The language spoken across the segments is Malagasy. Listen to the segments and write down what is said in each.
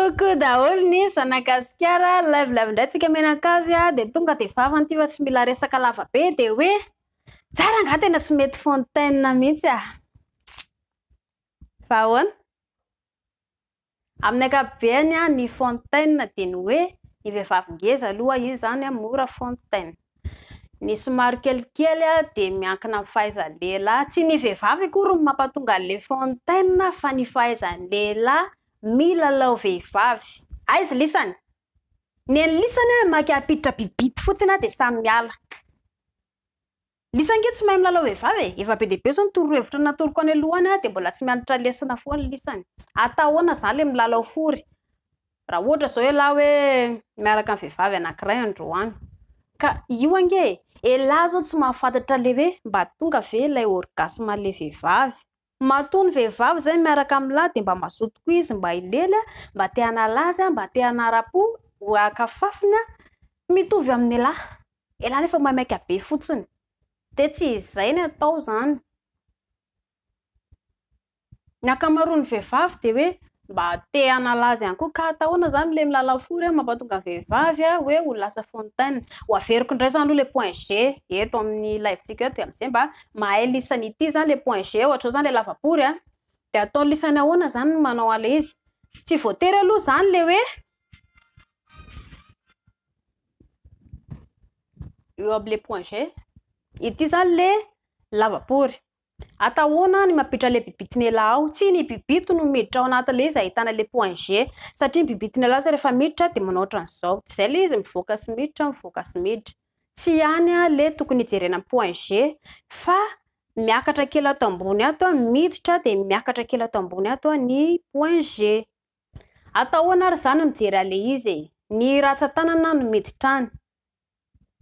Coucou daholo ny zanagasikara, live live indray tsika mianakavy a, dia tonga dia vavany ity fa tsy mila resaka lava be dia hoe za rangahy tena tsy mety fontaine mihitsy a! Fa ahoana? Amin'ny ankapobeny ny fontaine dia ny hoe ny vehivavy ngeza aloha iny izany mora fontaine. Ny somary kelikely dia miankina amin'ny fahaizan'ny lehilahy. Tsy ny vehivavy akory no mampatonga an'ilay fontaine fa ny fahaizan'ny lehilahy milalao vehivavy. Aiza lisany? Ny an'i lisany maka hampiditra bibity fotsiny dia samy miala. Lisa ange tsy mahay milalao vehivavy e! Efa be dia be izao ny torohevitra natoroko any aloha any dia mbola tsy mianatra lesona foana lisany. Atao ahoana izany ilay milalao fory? Raha ohatra izao ialahy hoe miaraka amin'ny vehivavy anankiray androany. Ka io ange e! Elah izao tsy mahafantatra ilay hoe mba tonga ve ilay orgasme an'ilay vehivavy. Matoa ny vehivavy izay miaraka amin'ny lahy dia mba mazoto koa izy mba hilely, mba te hanala azy, mba te hanara-po, ho haka fafiny, mitovy amin'ialahy. Ialahy nefa maimaika be fotsiny. Dia tsy izay ny atao izany. Ny ankamaroan'ny vehivavy dia hoe mba te hanala azy ihany koa. Ka atao ahoana izany ilay milalao fory mampatonga ny vehivavy hoe ho lasa fontaine. Ho averiko indray izany aloha ilay point G eto amin'ny live-tsika eto dia amin'izay mba mahay lisany ity izany ilay point G ohatra izao izany ilay lavapory dia ataon'ny lisany ahoana izany ny manao an'ilay izy. Tsy voatery aloha izany ilay hoe eo amin'ilay point G. Ity izany ilay lavapory. Atao ahoana ny mampiditra ilay bibitin'elah ao? Tsy ny bibity no miditra ao anatin'ilay izy ahitana ilay point G satria ny bibitin'elah zao rehefa miditra dia manao ohatran'izao. Tsy izay ilay izy mivoaka sy miditra, mivoaka sy miditra. Tsy any ilay tokony hijerena ny point G fa miakatra kely ato ambony ato, miditra dia miakatra kely ato ambony ato ny point G. Atao ahoana ary izany mijery an'ilay izy e? Ny ratsan-tanana no miditra any.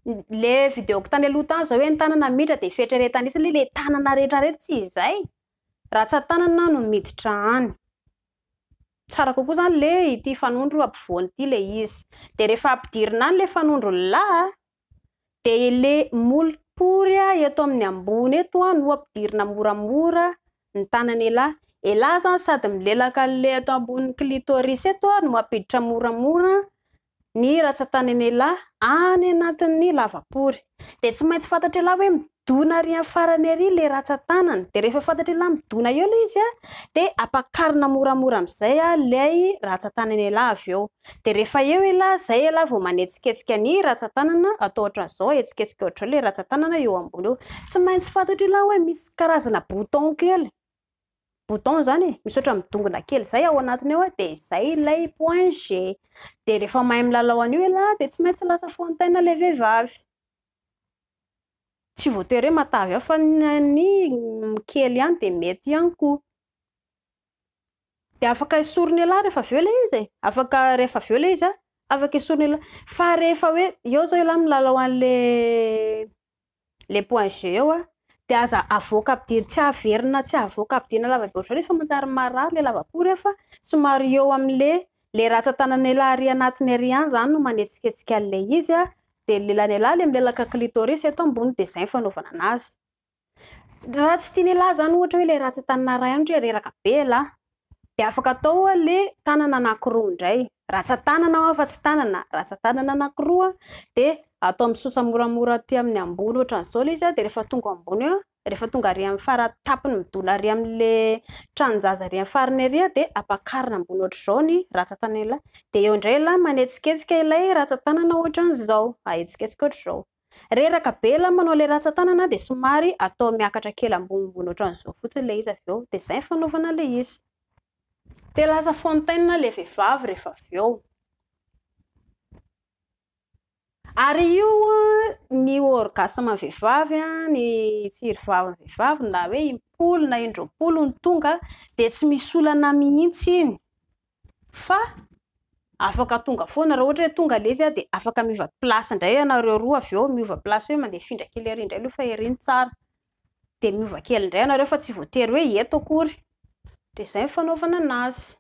Le vidéo-ko tany aloha tany zao hoe ny tanana miditra dia fieritreretana isany hoe le tanana rehetra rehetra, tsy izay. Ratsan-tanana no miditra any. Tsara kokoa zany le ity fanondro ampovoany ity le izy. Dia rehefa ampidirina any le fanondro lahy dia le molopory eto amin'ny ambony eto no ampidirina moramora ny tanan'elah. Elah zany sady milelaka an'le eto ambonin'ny clitoris eto no mampiditra moramora ny ratsan-tanan'elah any anatin'ny lavapory. Dia tsy maintsy fantatr'elah hoe midona ary amin'ny farany ary ilay ratsan-tanana. Dia rehefa fantatr'elah midona eo ilay izy dia ampakarina moramora amin'izay ilay ratsan-tanan'elah avy eo. Dia rehefa eo elah, izay elah vao manetsiketsika ny ratsan-tanana, atao ohatran'izao, ahetsiketsika ohatr'izao ilay ratsan-tanana eo ambony eo. Tsy maintsy fantatr'elah hoe misy karazana bouton kely. Bouton izany e, misy ohatran'ny midongona kely izay ao anatiny ao dia izay ilay point G. Dia rehefa mahay milalao an'io ialahy dia tsy maintsy lasa fontaine ilay vehivavy. Tsy voatery hoe matavy ao fa ny kely ihany dia mety ihany koa. Dia afaka esorina ialahy rehefa avy eo ilay izy e. Afaka rehefa avy eo ilay izy afaka esorina ialahy. Fa rehefa hoe eo izao ialahy milalao an'ilay le point G eo dia aza avoaka ampidirina, tsy averina tsy avoaka ampidirina lava be ohatr'izao ilay izy fa manjary marary ilay lavapory fa somary eo amin'ilay le ratsan-tanan'elah ary anatiny ary ihany izany no manetsiketsika an'ilay izy dia ny lelan'elah ilay milelaka clitoris eto ambony dia izay ny fanaovana anazy. Raha tsy tian'elah izany ohatra hoe ilay ratsan-tanana iray ihany ohatra hoe reraka be elah dia afaka atao ilay tanana anankiroa indray, ratsan-tanana hoa fa tsy tanana, ratsan-tanana anankiroa dia atao misosa moramora aty amin'ny ambony ohatran'izao ilay izy dia rehefa tonga ambony eo, rehefa tonga ary amin'ny fara-tampony midona ary amin'ilay tranon-jaza ary amin'ny farany ary dia ampakarina ambony ohatr'izao ny ratsan-tanan'ilay dia eo indray ilay manetsiketsika ilay ratsan-tanana ohatran'izao, ahetsiketsika ohatr'izao. Reraka be ilay manao ilay ratsan-tanana dia somary atao miakatra kely ambonimbony ohatran'izao fotsiny ilay izy avy eo dia izay ny fanaovana ilay izy. Dia lasa fontaine ilay vehivavy rehefa avy eo. Ary io ny orgasme vehivavy, ny tsiry vavin'ny vehivavy na hoe impolo na indroapolo no tonga dia tsy misy olana mihitsy iny fa afaka tonga foana. Raha ohatra hoe tonga ilay izy dia afaka miova place indray ianareo roa avy eo, miova place hoe mandeha hifindra kely ery indray aloha fa ery no tsara. Dia miova kely indray ianareo fa tsy voatery hoe eto akory. Dia izay ny fanaovana anazy.